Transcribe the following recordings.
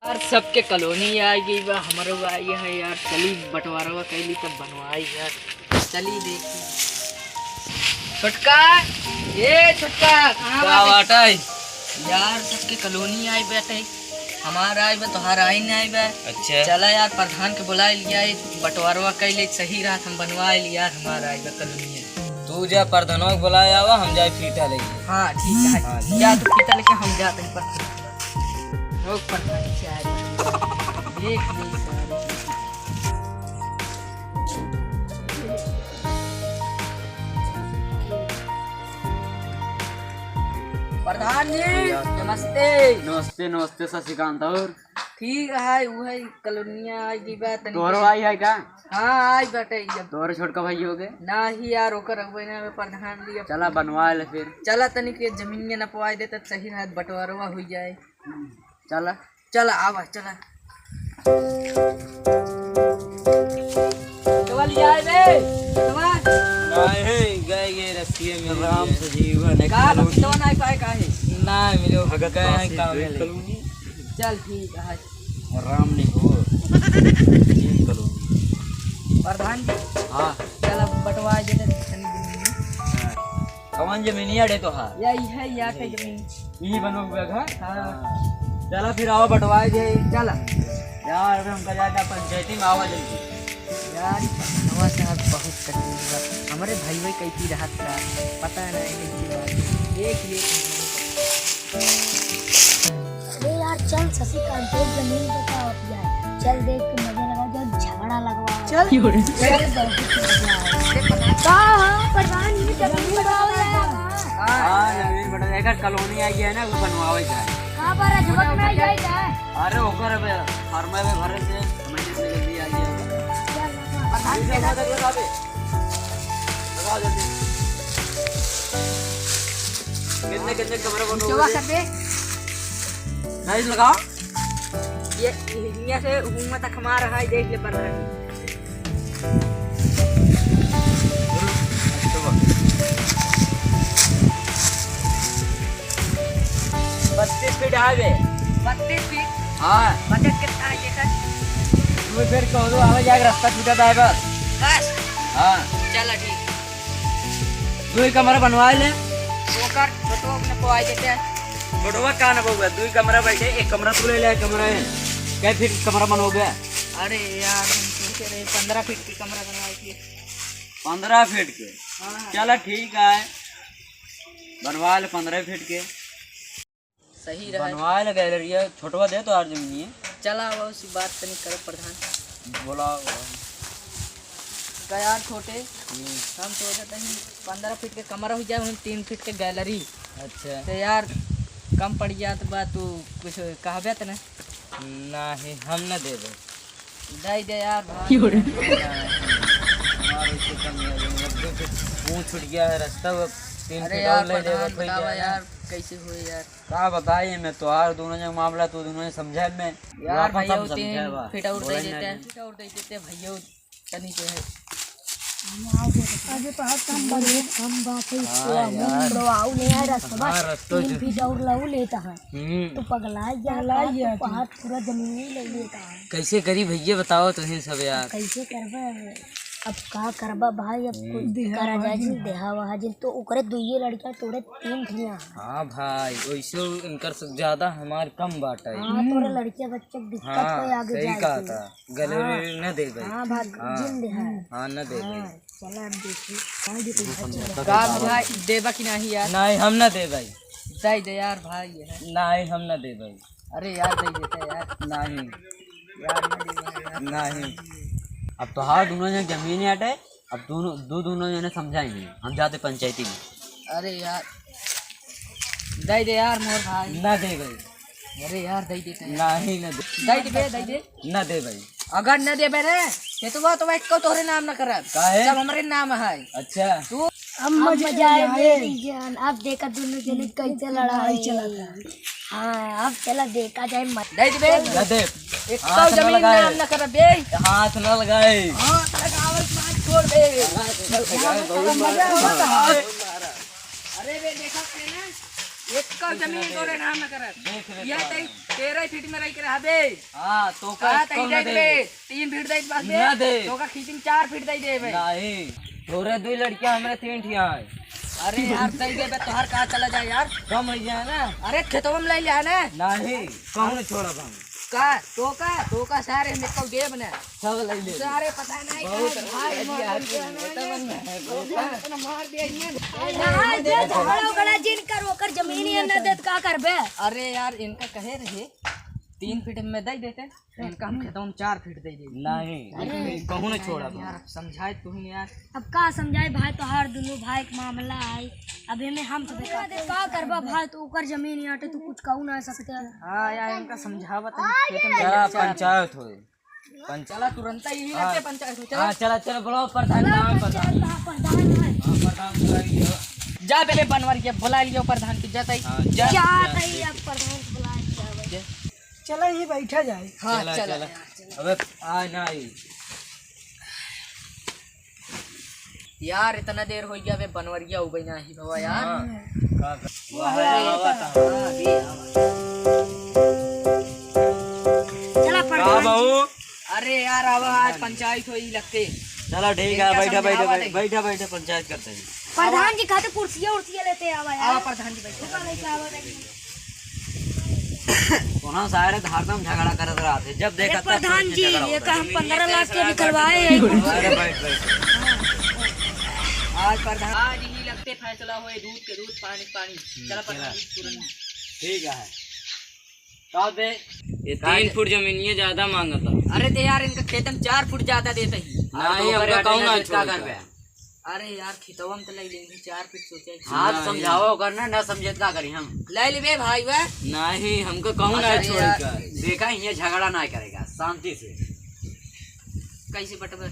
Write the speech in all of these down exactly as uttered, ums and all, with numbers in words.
यार, सबके कॉलोनी आ गई बा, हमरो आई है यार। चली बंटवारवा कैली तब बनवाई यार। चली देखी। छोटका, ए छोटका, कहाँ का बाटे? बाटे? यार, सबके कॉलोनी आई बाटे, हमार आई बा, तोहार आई ना आई बा। अच्छा। चला यार, प्रधान के बुला लिया, एक बंटवारवा कैले सही रहत, हम बनवा लिया, हमार आई बा कॉलोनी। तू जा प्रधानवा के बुलाए आवा, हम जाए फीता लेके। हाँ, ठीक है। हाँ। जा तू फीता लेके, हम जाते हैं प्रधान। लोग प्रधान से आए। देख ले सारे। प्रधान जी, नमस्ते। नमस्ते, नमस्ते शशिकांत। और? ठीक है, उहे कॉलोनिया आई गई बा तनी तोहरो के। आई है का? हाँ, आई बाटे अब। तोहरे छोटका भाई हो गए? नाही यार, ओकर अगुवे ना प्रधान जी अब। चला बनवा ले फिर। चला तनी के जमीन में नपवाए दे त सही रहत, बंटवारवा हो जाए। चला। चला, आवा, चला। चला लिया है बे, चला। नहीं, गए, गए रस्तिये में। राम से जीवन है, का कॉलोनी। बा, पिटवा नहीं पाए, का है? नहीं मिलो, भगत गए हैं पासी काम दुई में। कॉलोनी। चल, ठीक है। राम नहीं हो, जीवन कॉलोनी। प्रधान जी। हाँ। चला, बंटवा दे दे, तनी दिन में। हाँ। कवन जमीनिया डे तोहार? यही है, या के जमीन। यही बनो हुआ घर? हाँ। हाँ। चला फिर आवा बंटवाए दे। चला। यार, अबे हमका जाए का पंचायती में, आवा जल्दी। यार, नवा साहब बहुत कठिन बा। हमरे भाई भाई कैसी रहत का, पता नहीं कैसी बात। देख ले। अरे यार, चल शशिकांत, देख जमीन पे का होत जाए। चल देख के मजा लगा, जो झगड़ा लगवा। चल। चल, बहुत मजा आए। का हो, प्रधान, ये जमीन बताओ यार। हाँ, जमीन बता, एकर कॉलोनी आई है ना, वो बनवावे का है। कहाँ पर है? झुमक में आई है क्या? अरे, ओकर अबे, फार्म में भरे से, महीने से जल्दी आई है। प्रधान जी, लगा दे, लगा दे। लगा जल्दी। कितने, कितने कमरे बनोगे? चौवा कर दे। टाइल्स लगाओ। ये, यहाँ से हुआ तक हमारा है, देख ले, बन रहा है। बत्तीस फीट आगे। बत्तीस फीट? हाँ। बजट कितना है ये कर? तू फिर कह दो, आवे जाके रास्ता छूटा था बस। बस? हाँ। चला ठीक। दो ही कमरा बनवा ले। ओकर छोटो अपने को आ देते हैं। छोटवा का ना बउआ, दो ही कमरा बैठे, एक कमरा तू ले ले, एक कमरा है। कै फीट कमरा बनोगे? अरे यार, हम सोचे रहे पन्द्रह फीट की कमरा बनवाए के। पन्द्रह फीट के? हाँ। चला ठीक है, बनवा ले पन्द्रह फीट के। सही रहे। बनवा ले गैलरिया, छोटवा दे तो यार जमीनिए। चला वो सी बात तनी करो प्रधान। बोला, बोला। का यार छोटे, हम्म। हम सोचत हई पन्द्रह फीट के कमरा हो जाए, वहीं तीन फीट के गैलरी। अच्छा। तो यार कम पड़ जात बा, तू कुछ कहबे त ना? नहीं, हम न देबे। दे दे यार भाई। क्यों रे? हमारे से कम नहीं होगा। अब देख, मुंह छूट गया है रास्ता, वो तीन अरे फीट यार, और ले लेगा, प्रधान कोई बतावा जाएगा। यार, कैसे हुए यार? का बताई मैं तोहार दोनों जन मामला, तू दोनों जन समझे में। यार, वापस भैया, हम वो तीन समझे बा। फीट और दे बोले देते ना हैं। जी। फीट और दे देते हैं भैया, तनी के है। अरे तो हर काम बड़े कम बात है, हाँ इसको हम यार। बुढ़वाऊ नहीं है, रस्तवा हाँ, रस्तो तीन जो फीट और लऊ लेता है। हम्म। तो पगला गया पगला था, गया तो तू। पहाड़ पूरा जमीन ही ले लेता है। कैसे करी भैया, बताओ तुम सब यार। कैसे करबे? अब का करबा भाई, अब हम्म। कुछ देहा करा जाए भाई। जिन, देहा वहा जिन, तो ओकरे दुइये लड़कियां, तोरे तीन ठिया। हाँ भाई, वैसे इनकर से ज्यादा हमार कम बाटे। हाँ, तोरे हम्म। लड़कियां बच्चे के दिक्कत हाँ, होए आगे सही जाए कहा के। था। गले हाँ। में न देबे। हाँ भाई, हाँ। जिन देहा। हाँ, न देबे। हाँ, चला अब देखी। हाँ, ये तो भाई। का भाई देबा कि नहीं यार? नहीं, हम न देबे। दे दे यार भाई, ये है। नहीं, हम न देबे। अरे यार, दे देते यार। नहीं। यार, न देबे यार। नहीं। अब तोहार दोनों जन जमीन हटे, अब दोनों, दो दोनों जने समझाएंगे, हम जाते पंचायती में। अरे यार, दे दे यार मोर भाई। ना दे भाई। अरे यार, दे देते यार। नहीं, ना दे। दे दे बे, दे दे। ना दे भाई। अगर न देबे रे, ये तो वो तो भाई को तोहरे नाम न करब। काहे? सब हमरे नाम है। अच्छा। तू अब अब मजा मजा आए आए। मेरी जान। अब देखा दोनों जने कैसे लड़ाई लड़ाई चला था। हाँ, अब चला देखा जाए मत। दे देबे। ना दे। एक हाथ तो ना जमीन लगाए। नाम न करब बे। हाथ ना लगाए। हाथ लगावल मत छोड़ बे। हाथ ना लगाए, बहुत मजा मारा। आवता है। अरे बे, देखा के ना? एक का जमीन तोरे नाम न करत। देख रे यह तई तेरह फीट में रह के रहबे। हाँ, तो का का तई कौन देख दे? रे, तीन फीट दे बस दे। ना दे। तो का खेती में चार फीट दे देबे। नहीं, तोरे दुई लड़कियां, हमरे तीन ठिया है। अरे यार, दे देबे, तोहर का चला जाए यार। कम हो जाए ना। अरे, खेतवा में ले लिया है ना। नहीं, कहूँ नहीं छोड़ा हम। का? तो का? तो का सारे में कौ देब ना। सब ले ले। सारे पता नहीं बहुत कहाँ भाई मार दिया है, दिया है। बहुत है। इतना मार दिया इन्हें। हाँ, जो झगड़ा उगड़ा जिन कर, ओकर जमीन ये न देत का करबे? अरे यार, इनका कहे रहे, तीन फीट में दे देते। इनका हम खेतवा में चार फीट दे देई। नहीं, अरे, कहूँ न छोड़ा यार, समझाए तू ही यार। अब का समझाए भाई, तोहार दुनू भाई के मामला है। अब एमे हम तो बेकार का करबा भाई, तू ओकर जमीन याटे, तू कुछ कहू ना सकते। हाँ यार, इनका समझावत है, खेत में चला, चला। पंचायत होए। पंच- चला, तुरंत ही हाँ। लगते पंचायत हो, चला। हाँ, चला, चला, बुलाओ प्रधान, चला, नाम प्रधान, प्रधान। हाँ, प्रधान बुला लियो। जा पहले बनवर के बुला लियो प्रधान की, जा तई। हाँ, जा, जा, जा। तई, अब प्रधान को बुला लिया भाई। जा। चला, ये बैठा जाए। हाँ, चला, चला, चला। चला। अबे, आ ना आई। यार, इतना देर हो गया, बे बनवरिया हो गई ना ही बाबा यार। हाँ, का कर-, वाह, वाह, वाह, वाह। हाँ, भी आवा। चला, का प्रधान जी। बाबू? अरे यार, आवा, आज पंचायत होई लगते। चला, ठीक है, इनका बैठा, समझावा बैठा, नहीं। बैठा, बैठा, पंचायत करते हैं। प्रधान जी खातिर कुर्सिया उर्सिया लेते आवा यार। आवा, प्रधान जी, बैठा। ऊपर लेके आवा, बैठा। वहाँ सारे हरदम झगड़ा करत रहत है। जब देखा अरे तब प्रधान जी, झगड़ा ये होता का है। हम पंद्रह लाख के निकलवाए हैं। अरे बैठ, बैठ। आज प्रधान, आज ही लगते फैसला होए, दूध के दूध, पानी के पानी। हम्म, चला प्रधान चला। जी, तुरंत। ठीक है। का बे? ये तीन फुट जमीनिया ज्यादा मांगत है। अरे तो यार, इनका खेतन चार फुट ज्यादा देते ही। नहीं, तो हमका ओकरे कहूँ ना आटे छोड़ का कर बे। अरे यार, खितवा में तो ले लेंगे, चार फीट सोचे। हाँ, तो नहीं। समझाओ ओकर ना, ना समझे तो का करी हम? ले लेबे भाई बे। नहीं, हमको कहूँ ना अरे छोड़ यार। कर। देखा, ये झगड़ा ना करेगा, शांति से। कैसे बटबे?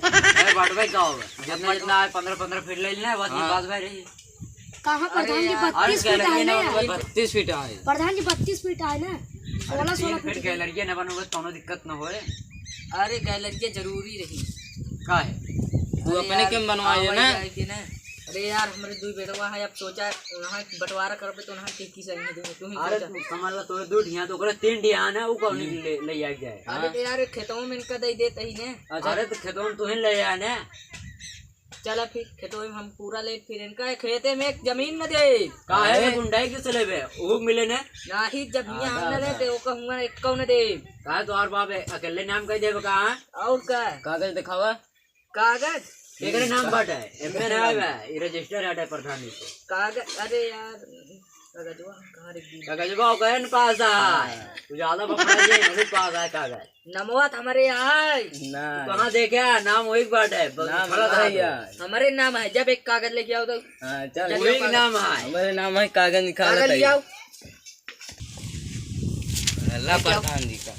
अरे बटबे का होगा? जितना, जितना है, पन्द्रह, पन्द्रह फीट ले लेना है, बस ये हाँ। बात भाई रही। कहाँ प्रधान जी, अरे यार। बत्तीस फीट है ना यार। बत्तीस फीट है। प्रधान जी, बत्तीस फीट है ना, अरे सोलह, सोलह फीट। तीन फीट के लड़के न बनोगे, कौनो दिक्कत न होए। अरे, गैलरिया जरूरी रही। का है? तू अरे अपने यार, के में बनवाए आवे ना। जाए के ना। अरे यार, हमरे दुई बेटवा है, अब सोचा, उन्हाँ बंटवारा करबे तो उन्हाँ के की सही है, तू ही अरे, सोचा। तू समझ ला, तोरे दू ठिया तो ओकरे तीन ठिया ना, उ कौन हम्म। ले, ले आ जाए? अरे हाँ। तो यार, खेतवा में इनका दे देत ही ने। अच्छा। अरे, तो खेतवा में तू ही ले आए ना। चला फिर खेतवे में हम पूरा ले, फिर इनका खेते में एक जमीन न दे। काहे अरे। गुंडाई किस लेबे? ऊ मिले ने? नाही, जमीन हम न लेते, ओका हुआ एक कौन दे। काहे तोहार बाप है, अकेले नाम कह देबे का? और का? कागज दिखावा। कागज? एकरे नाम बाटे, एमे ना आवे, ई रजिस्टर हटे प्रधान जी के। कागज, अरे यार, कागजवा हम कहाँ रख दी? कागजवा ओकरे न पास है। हाँ। तू ज्यादा बकवास ये नहीं पास है कागज। नमवा त हमरे आय। ना। तू कहाँ देखे? नाम वही के बाटे, बस नाम खड़ा था नहीं तू। है। हमरे नाम है, जब एक कागज लेके आओ तो। हाँ, चल। चल, वही जाओ के नाम है। हमरे नाम है, कागज निकाल कागज ले आओ। ला प्रधान जी का।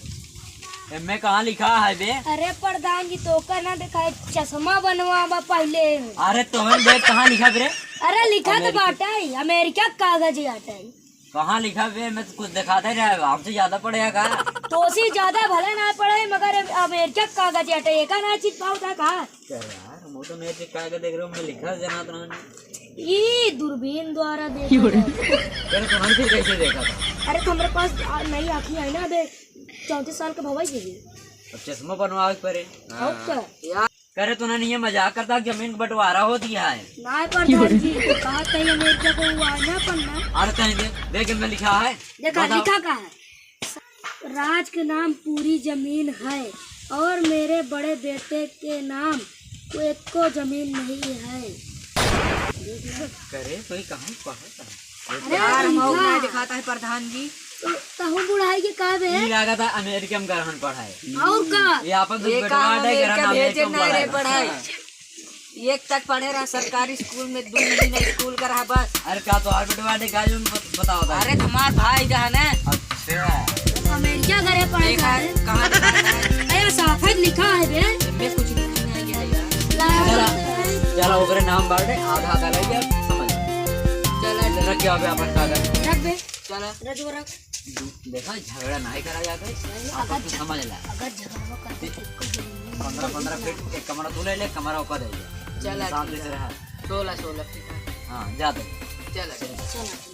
एमे कहाँ लिखा है बे? अरे प्रधान जी, तोका ना देखा है, चश्मा बनवावा पहले। अरे तोहन देख कहाँ लिखा बे रे? अरे लिखा तो अमेरिका। बाटे, अमेरिका के कागज आटे। कहाँ लिखा बे? मैं तो कुछ दिखाते रहे, हमसे ज्यादा पढ़े है का? तोसे ज्यादा भले ना पढ़े, मगर अमेरिका के कागज आटे, एका ना चीज पाओ था का? अरे यार, हम तो नहीं कागज देख रहे हो, मैं लिखा जनात रहन। ई दूरबीन द्वारा देखा जाए। अरे तो हम फिर कैसे देखा था? अरे तो हमरे पास आ, नई आँखी आई ना, अबे चौंतीस साल के भवाई जी। अब चश्मा बनवावे के पड़े। और का? करे तो उन्होंने ये मजाक करता कि जमीन का बंटवारा हो दिया है। ना प्रधान जी, कहा कहीं अमेरिका को हुआ है ना पन्ना। अरे कहीं दे, देख में लिखा है। देखा, बताओ। लिखा का है? राज के नाम पूरी जमीन है और मेरे बड़े बेटे के नाम को एको जमीन नहीं है। करे कोई कहाँ पढ़ा था? अरे यार, हम लिखा। और ना दिखाता है प्रधान जी। तो, तो हम बुढ़ाई के का बे? ई लागत है अमेरिका में गरहन पढ़ाए। और का? ये अपन से ये बेटवा काम दे अमेरिका गरहन भेजे अमेरिका में ना रे पढ़ाए। पढ़ाए। एक तक पढ़े रहा सरकारी स्कूल में, दो महीना स्कूल का रहा बस। अरे का तो और बेटवा ने का जो बत-, बताओ था। अरे तुम्हार भाई का है ना। अच्छा। अमेरिका गए पढ़े देखा, का है? कहाँ देखा है? अरे साफे लिखा है बे। मैं कुछ लिखा नहीं है यार। ला। चला, चला ओकरे नाम बाटे, आधा आधा रह गया, समझ। चला। रख के अबे अपन कागज। रख बे। चला। रख वो रख। देखा, झगड़ा नहीं करा जाता है। नहीं, आपस में अगर समझ ला। अगर झगड़ा करते तो कोई जरूरी नहीं है। पन्द्रह, पन्द्रह फीट एक कमरा तू ले ले, कमरा ओका दे दे। चला, शांति ठीक से है। रहा। सोलह, सोलह फीट है। हाँ, जा दे। चला। चला।